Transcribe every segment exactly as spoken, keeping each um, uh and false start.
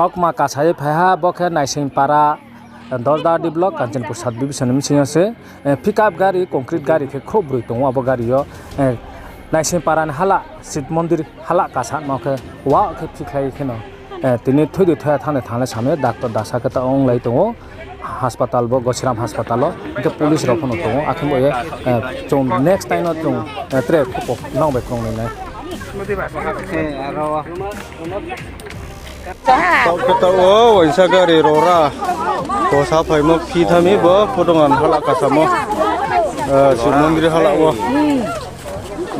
Okma kasa ye phai ha, bo khe Naisingpara, Dasda D block, Kanchanpur sub division ni bsing yo se, eh, pickup gari, concrete gari khe khrouh broi tong ou abo gari yo, eh, Naisingpara ni hala, Shiv Mondir hala kasa ma khe, wa khe phikhlai kheno, eh, tini thoidi thoiya thanng ni thanng le samai, doctor dasa khe ta onglai tong ou, hospital bo, Gosiram hospital o, hing khe police rao pho no tong ou, akhe bo ye, eh, chung next time no chung, eh, tre khupo nang bai krung nai nai. Taoh khe taoh wo, waisa gari rora. Kosa phaimo phi thami bo, Phuldongan hala kasamo. Eh, Shiv Mondir hala wo.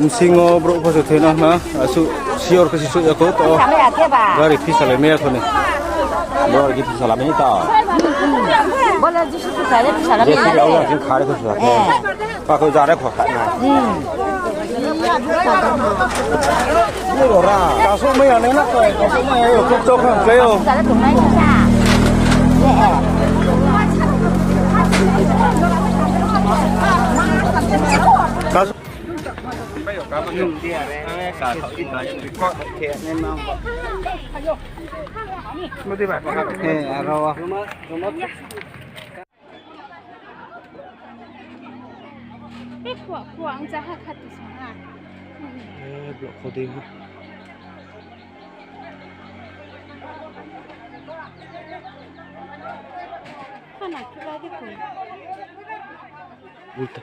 Bsing yo brouh pho se thoinang na, asuh sure khe se souh ya kho, taoh gari phi salai mai ya kho ni. Brouh gari phi salai mai ta. Bole Jisu phi salai, phi salai mai ya. Khare kho sa. Pa kho jare kho kha na. Kasouh mai ya nai na, kasouh mai ya, kok chok khang klai o. Kasouh. Be phuah, phuah ang cha ha kha ti sa ha. Eh, block kho dei ho. Khana khula de koi. Ulta.